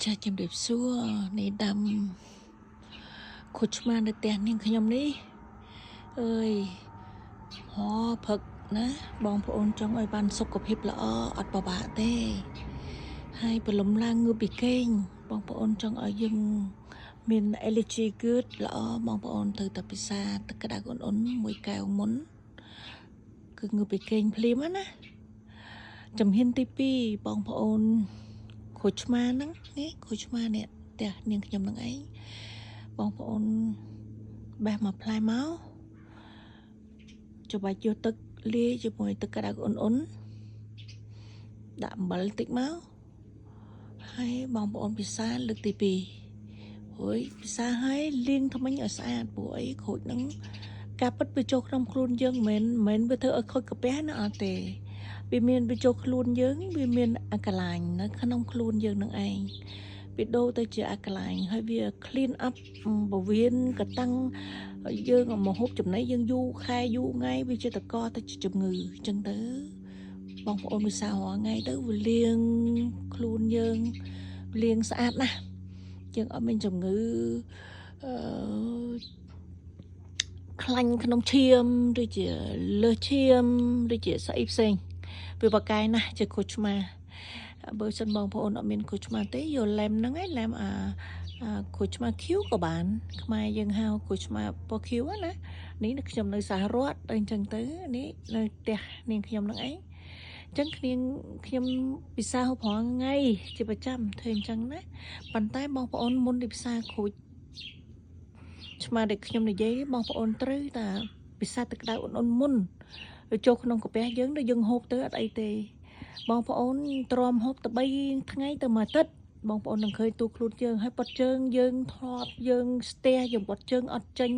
ចាជំរាបសួរនេះដាំក្រូចឆ្មានៅផ្ទះនាងខ្ញុំនេះអើយហោផឹកណាបងប្អូនចង់ឲ្យបានសុខភាពល្អអត់ពិបាកទេហើយព្រលឹមឡើងងើបពីគេងបងប្អូនចង់ឲ្យយើងមាន energy good ល្អបងប្អូនត្រូវតែពិសាទឹកក្តៅឧណ្ហៗមួយកែវមុនគឺងើបពីគេងភ្លាមណាជំហានទី2បងប្អូនក្រូចឆ្មាហ្នឹងនេះក្រូចឆ្មានេះផ្ទះនាងខ្ញុំនឹងឯងបងប្អូនបេះមួយផ្លែមកច្បាច់យកទឹកលាយជាមួយទឹកក្តៅឧណ្ហៗដាក់អំបិលតិចមកហើយបងប្អូនពិសាលើកទី2ហើយពិសាឲ្យលាងថ្មិញឲ្យស្អាតព្រោះអីក្រូចហ្នឹងការពិតវាចូលក្នុងខ្លួនយើងមិនមែនវាធ្វើឲ្យខូចកាពះណាអត់ទេវាមានវាចូលខ្លួនយើងវាមានអាកាឡាញនៅក្នុងខ្លួនយើងនឹងឯងវាដូរទៅជាអាកាឡាញហើយវា clean up ពវៀនកតាំងយើងមកហូបចំណីយើងយូរខែយូរថ្ងៃវាជាតកទៅជាជំងឺអញ្ចឹងទៅបងប្អូនវិសារាល់ថ្ងៃទៅវាលាងខ្លួនយើងលាងស្អាតណាស់យើងអត់មានជំងឺអឺខ្លាញ់ក្នុងឈាមឬជាលើសឈាមឬជាស្អីផ្សេងវាបកកាយណាស់ជាក្រូចឆ្មាបើសិនបងប្អូនអត់មានក្រូចឆ្មាទេយកឡែមហ្នឹងឯងឡែមអាក្រូចឆ្មាខៀវក៏បាន ខ្មែរយើងហៅក្រូចឆ្មាពណ៌ខៀវណានេះខ្ញុំនៅសហរដ្ឋអញ្ចឹងទៅនេះនៅផ្ទះនាងខ្ញុំហ្នឹងឯងអញ្ចឹងគ្នាខ្ញុំពិសាហូបរាល់ថ្ងៃជាប្រចាំធ្វើអញ្ចឹងណាប៉ុន្តែបងប្អូនមុនទីពិសាក្រូចឆ្មាដែលខ្ញុំនិយាយបងប្អូនត្រូវតែពិសាទឹកក្តៅឧណ្ហៗមុនចូលក្នុងកាពះយើងដល់យើងហូបទៅអត់អីទេបងប្អូនទ្រាំហូបទៅ3ថ្ងៃទៅមួយអាទិត្យបងប្អូននឹងឃើញទូខ្លួនយើងហើយបត់ជើងយើងធ្លាប់យើងស្ទះយើងបត់ជើងអត់ចេញ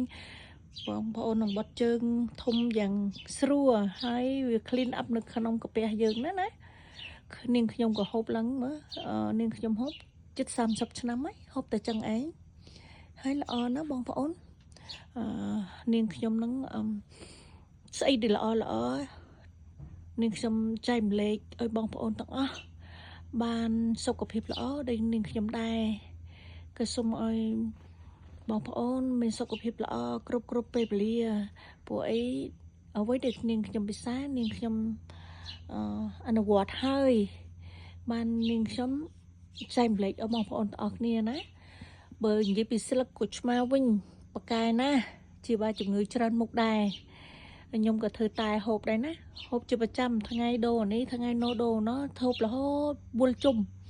បងប្អូននឹងបត់ជើងធំយ៉ាងស្រួលហើយវា clean up នៅក្នុងកាពះយើងណាណានាងខ្ញុំក៏ហូបឡើងមើលនាងខ្ញុំហូបជិត30ឆ្នាំហើយហូបតែចឹងឯងហើយល្អណាស់បងប្អូនអឺនាងខ្ញុំនឹងអឺស្អីដែលល្អល្អនាងខ្ញុំចែកម្លែកឲ្យបងប្អូនទាំងអស់បានសុខភាពល្អដូចនាងខ្ញុំដែរក៏សូមឲ្យបងប្អូនមានសុខភាពល្អគ្រប់គ្រប់ពេលវេលាព្រោះអីអ្វីដែលនាងខ្ញុំពិសានាងខ្ញុំអឺអនុវត្តហើយបាននាងខ្ញុំចែកម្លែកឲ្យបងប្អូនទាំងអស់គ្នាណាបើនិយាយពីស្លឹកក្រូចឆ្មាវិញបកែណាជាបាជំងឺច្រើនមុខដែរខ្ញុំក៏ធ្វើតែហូបដែរណាហូបជាប្រចាំថ្ងៃដូរនេះថ្ងៃណូដូរណោះហូបរហូតវល់ជុំ។